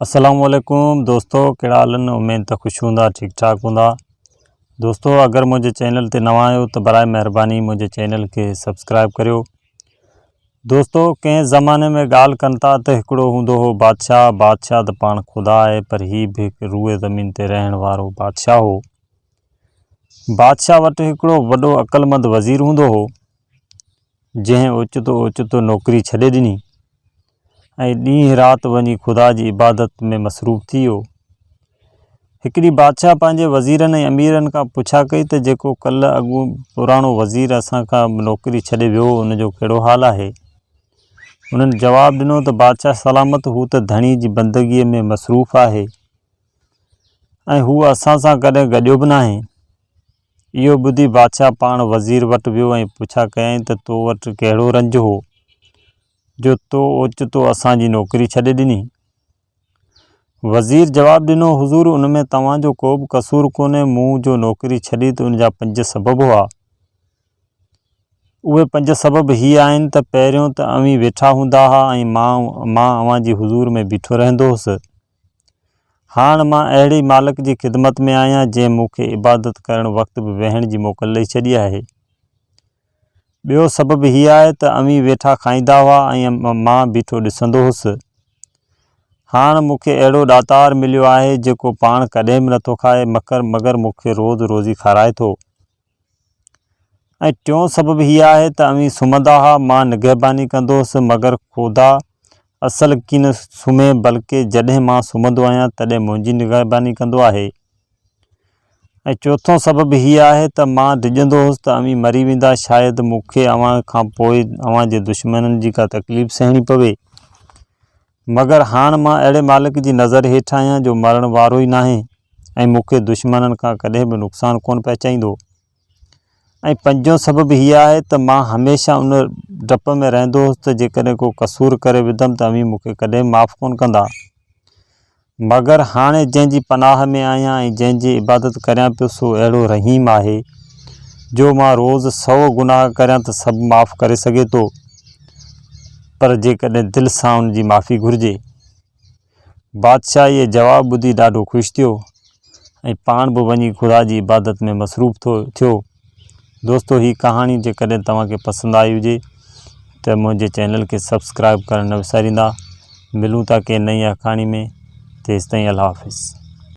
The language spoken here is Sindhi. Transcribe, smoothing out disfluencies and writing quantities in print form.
السلام عليڪم دوستو ڪهڙا حال آهن اميد ته خوش هوندا ٺيڪ ٺاڪ هوندا دوستو اگر منهنجي چينل تي نوان آهيو ته برائي مهرباني منهنجي چينل کي سبسڪرائب ڪريو دوستو ڪنهن زماني ۾ ڳالهه ڪن ٿا ته هڪڙو هوندو هو بادشاهه بادشاهه ته پاڻ خدا آهي پر هي به هڪ روئي زمين تي رهڻ وارو بادشاهه هو بادشاهه وٽ هڪڙو وڏو عقلمند وزير هوندو هو جنهن اوچتو اوچتو نوڪري ڇڏي ڏني ۽ ڏينهن رات وڃي خدا جي عبادت ۾ مصروف ٿي ويو. هڪ ڏينهن بادشاهه پنهنجي وزيرن ۽ اميرن کان پڇا ڪئي ته جيڪو ڪلهه اڳ پراڻو وزير اسان کان نوڪري ڇڏي ويو هو ان جو ڪهڙو حال آهي؟ انهن جواب ڏنو ته بادشاهه سلامت هو ته ڌڻي جي بندگيء ۾ مصروف آهي ۽ هو اسان سان ڪڏهن گڏيو به ناهي. اهو ٻڌي بادشاهه پاڻ وزير وٽ ويو ۽ پڇا ڪيائين ته تو وٽ ڪهڙو رنج هو؟ جو تو اوچتو اسان جي نوڪري ڇڏي ڏني؟ وزير جواب ڏنو، حضور ان ۾ توهان جو ڪو به قصور ڪونهي، مون جو نوڪري ڇڏي ته ان جا پنج سبب هئا. اهي پنج سبب هي آهن ته پهريون ته اوهين ويٺا هوندا ها ۽ مان مان اوهان جي حضور ۾ بيٺو رهندو هوس. هاڻ مان اهڙي مالڪ جي خدمت ۾ آهيان جنهن مون کي عبادت ڪرڻ وقت به ويهڻ جي موڪل ڏئي ڇڏي آهي. ٻيو سبب هي آهي ته اوهين ويٺا کائيندا هئا ۽ مان بيٺو ڏسندو هوس. هاڻ مون کي اهڙو ڏاتار مليو آهي جيڪو پاڻ ڪڏهن به نٿو کائي مگر مون کي روز روزي کارائي ٿو. ۽ ٽيون سبب هي آهي ته اوهين سمهندا هئا، مان نگهباني ڪندو هوس مگر خدا اصل ڪين سمهي بلڪه جڏهن مان سمهندو آهيان تڏهن منهنجي نگهباني ڪندو آهي. ۽ چوٿون سبب هي آهي ته مان ڊڄندو هوس ته اوهين مري ويندا، شايد مون کي اوهان کان پوء اوهان جي دشمنن جي ڪا تڪليف سهڻي پوي. مگر هاڻ مان اهڙي مالڪ جي نظر هيٺ آهيان جو مرڻ وارو ئي ناهي ۽ مون کي دشمنن کان ڪڏهن به نقصان ڪونه پهچائيندو. ۽ پنجون سبب هي آهي ته مان هميشه ان ڊپ ۾ رهندو هوس ته جيڪڏهن ڪو قصور ڪري وڌم ته اوهين مون کي ڪڏهن به معاف ڪونه ڪندا. مگر هاڻي جنهن جي پناهه ۾ آهيان ۽ جنهن جي عبادت ڪريان پيو سو اهڙو رحيم آهي جو مان روز سئو گناهه ڪريان ته سڀ معاف ڪري سگهي ٿو پر جيڪڏهن دل سان ان جي معافي گهرجي. بادشاهه اهي جواب ٻڌي ڏاڍو خوش ٿيو ۽ پاڻ به وڃي خدا جي عبادت ۾ مصروف ٿيو. دوستو هي ڪهاڻي جيڪڏهن توهان کي پسند آئي هجي ته منهنجي چينل کي سبسڪرائب ڪرڻ نه وساريندا ملون ٿا ڪنهن نئين آکاڻي ۾ تيستائين الله حافظ.